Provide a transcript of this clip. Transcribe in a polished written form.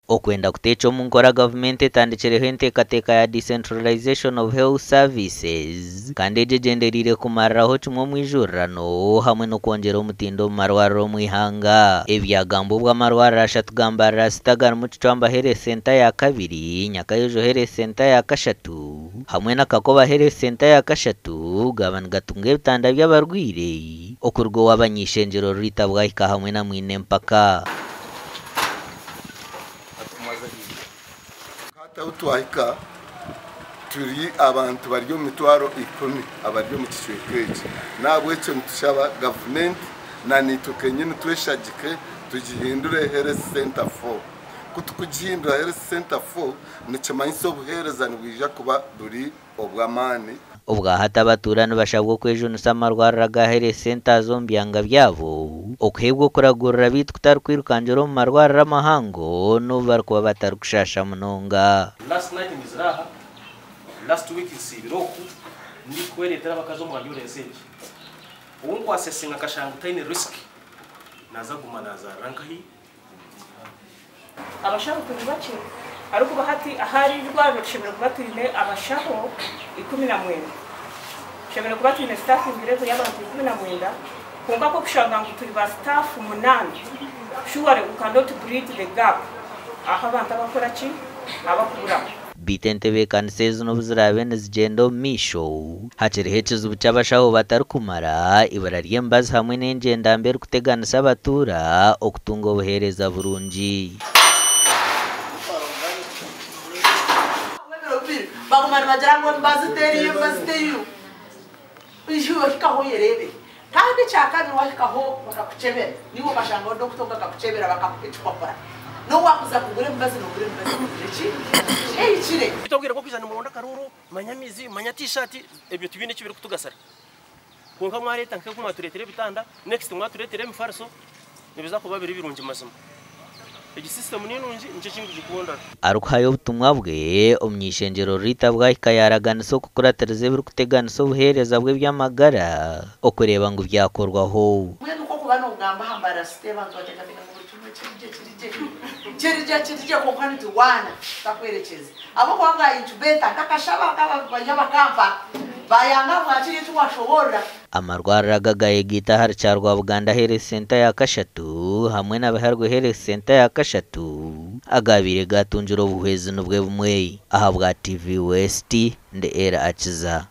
Okwenda kuta omu nkora gavumenti etandikireho enteekateeka ya Decentralization of Health Services kandi egi egyendereire kumariraho kimwe omwijurirano hamwe n'okwongyera omutindo omu marwariro omu ihanga. Ebyagambwa obwo amarwariro ashatu ga Mbarara City agarimu Kicwamba Health Centre ya kabiri, Nyakayojo Health Centre ya kashatu hamwe na Kakoba Health Centre ya kashatu gaaba nigatunga ebitanda by'abarwaire okuruga ow'abany'eishengyero Rita Bwahika hamwe na Mwine Mpaka. Hati ahu twahika turi abantu bari omu 100,000 abari omu kicweka eki. N'ahabw'ekyo nitushaba gavumenti na naitwe kenyini tweshagike tugihindure Health Centre 4. Ku tukugihindura Health Centre 4 nikimanyisa obuheereza nibwija kuba buri obw'amaani. Obwahati abatuura nibashabwa okwejunisa amarwariro aga Health Centres omu byanga byabo okuheebwa okuragurira beitu kutari kwirukangira omu marwariro amahango n'obu barikuba batarikushasha munonga. Last night ngizire aha, last week nsiibire oku ndikwereetera abakazi omu ambulance egi. Ou nkwasesinga nkashanga taine risk naaza kuguma nazaarira nkahi. Abashaho turi bakye arikuba hati ahari irwariro tushemereire kuba twine abashaho 19. Tushemereire kuba twine staffing level y'abantu 19 kwonka kokushanga ngu turi ba staff 8, surely we cannot bridge the gap ahu abantu abakora ki abakuburaho. Beitu entebeekanisa ezi n'obu ziraabe nizigyenda omu maisho, hakiriho ekizibu ky'abashaho batarikumara, ibura ry'emibazi hamwe n'engyenda mbi erikuteganisa abatuura okutunga obuheereza burungi. Baguma nibagira ngu emibazi teriyo, emibazi teriyo. Iwe ohikaho oyereebe. Kandi ekyakabiri wahikaho bakakukyebera, niiwe okashangaho dokita ogwo akakukyebera bakakuha ekipapura. N'obu waakuza kugura emibazi noogura emibazi ehikire ki? Ehikire. Beitu obwire bw'okwija nimuronda akaruuru, manya amaizi, manya T-shirt, ebyo tibiine eki birikutugasira. Kwonka mwareeta nk'oku mwatureetera ebitanda, next mwatureetera emifariso, nibiza kuba biri birungi mazima. Egi system ni nungi, nikyo eki ndikugikundira. Arikuhayo obutumwa bwe, omuny'eishengyero Rita Bwahika yaaraganisa okukuratiriza ebirikuteganisa obuheereza bw'eby'amagara okureeba ngu byakorwaho. Mbwenu nk'okuba noogamba aha Mbarara City abantu bateekateeka ngu buri kimwe kiri gye kiri gye, kiri gye kiri gye kwonka niturwana tutakwerekyeza. Ahabw'okuba bwa incubator nk'akashabo aka baija bakampa bayanga bwakiri eki washoboorora. Amarwariro aga gayegaita ahari Kyarwabuganda Health Centre ya kashatu hamwe na Biharwe Health Centre ya kashatu agaabaire gaatungire obuhwezi nibwo bumwe. Ahabwa TV West, ndi Ella Akiza.